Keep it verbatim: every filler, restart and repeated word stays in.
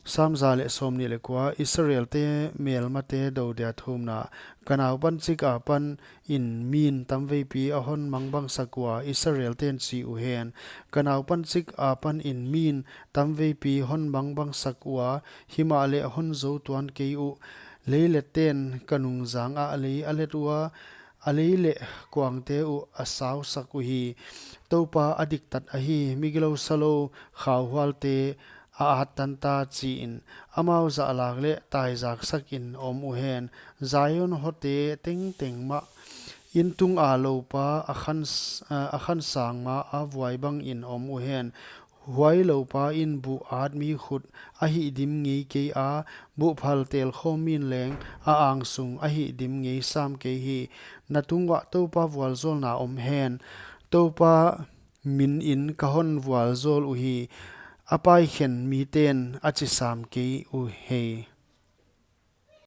Sam za leh sawmnih leh kua. Israelte melmate do dia thumna. Ka naupanchik apan in mi'n tamveipi a hon mangbangsak ua, Israelte'n chi uhen. Ka naupanchik apan in mi'n tamveipi hon mangbangsak ua, himahleh hon zou tuan kei uh. Leiletten ka nungzang ah lei a let ua, a lei leh kuangte uh a sausak uhi. Toupa a diktat ahi, mi gilou salou khauhualte a at tanta chi in, amau zahlak leh taizaksak in om uhen. Zion hote tengteng mah, in tung a loupa a khan s-, a khan sang ma a vuai bang in om uhen. Huai loupa in buh at mi khut a hihdim ngei kei a, buhphal telkhawm mi'n leng a angsung a hihdim ngei sam kei hi. Na tunguah Toupa vualzawlna om hen. Toupa min in ka hon vualzawl uhi, a paikhen mite'n a chi sam kei uhi.